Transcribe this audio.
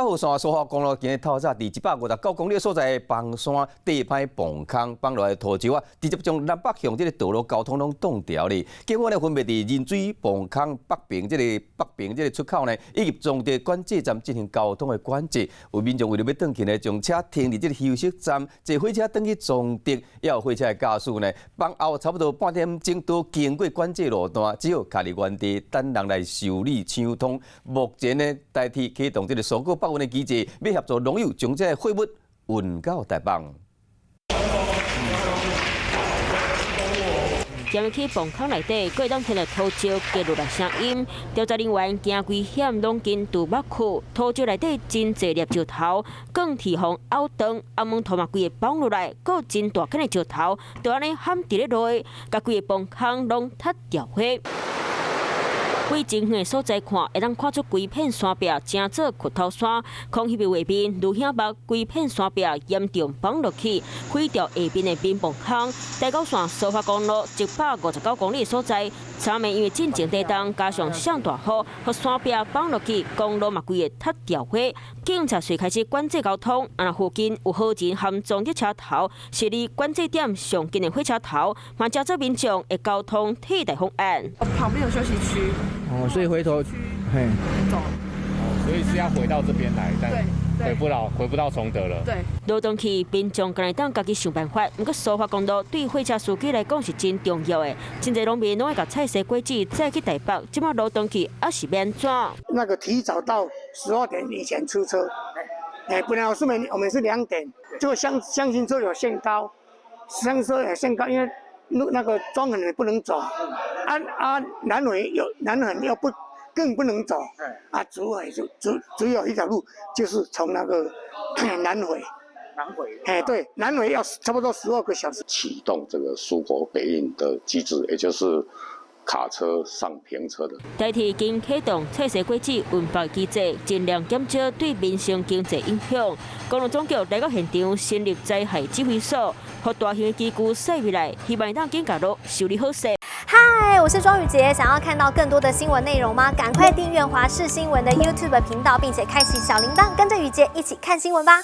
九號線蘇花公路今日透早佇159公里所在的枋山地歹崩空，崩落來土石啊，直接將南北向這个道路交通攏擋掉咧。警方呢分別佇仁水崩空北爿這个北爿這个出口呢，以及崇德管制站進行交通的管制。有民眾為著欲轉去呢，將車停佇這个休息站，坐火車轉去崇德，也有火車的駕駛呢，放後差不多半點鐘都經過管制路段，只好徛佇原地等人來修理搶通。目前呢，台鐵啟動這个疏過北運的機制，欲協助農友將這个貨物運到台北。踮去崩空內底，閣會當聽著土石跌落來聲音。調查人員驚危險，攏緊拄目去。土石內底真濟粒石頭，鋼鐵予拗斷，阿門土嘛規个崩落來，閣真大塊的石頭，就按呢譀佇咧落，共規个崩空攏塌掉火。對真遠的所在看，會當看出規片山壁成做骨頭山。空翕的畫面，愈顯目，規片山壁嚴重崩落去，毀掉下面的民房空。台九線蘇花公路159公里的所在，昨暝因為進前地動加上上大雨，予山壁崩落去，公路嘛規个塌掉火。警察隨開始管制交通，啊，附近有好人和裝的車頭，是離管制點上近的火車頭，嘛成做民眾的交通替代方案。旁邊有休息區。哦，所以回頭，嘿，走。哦，所以是要回到這邊來，但回不到崇德了。對。路轉去民眾敢會當家己想辦法。毋過蘇花公路對貨車司機來講是真重要的，真濟農民攏愛共菜西果子載去台北，這擺路斷去猶是欲按怎？那個提早到12點以前出車，哎，本來我們是2點，就箱型車有限高，箱型車有限高，因為路那個莊園也不能走，啊啊南迴有南橫又不更不能走，啊，主要就只有一條路，就是從那個南迴。南迴。哎，對，南迴要差不多12個小時。啟動這個蔬果北運的機制，也就是卡車上平車的。台鐵已經啟動菜西果子運北機制，盡量減少對民生經濟影響。公路總局來到現場成立災害指揮所，予大型機具駛入來，希望當緊共路修理好勢。嗨，我是莊宇傑，想要看到更多的新聞內容嗎？趕快訂閱華視新聞的 YouTube 頻道，並且開啟小鈴鐺，跟着宇傑一起看新聞吧。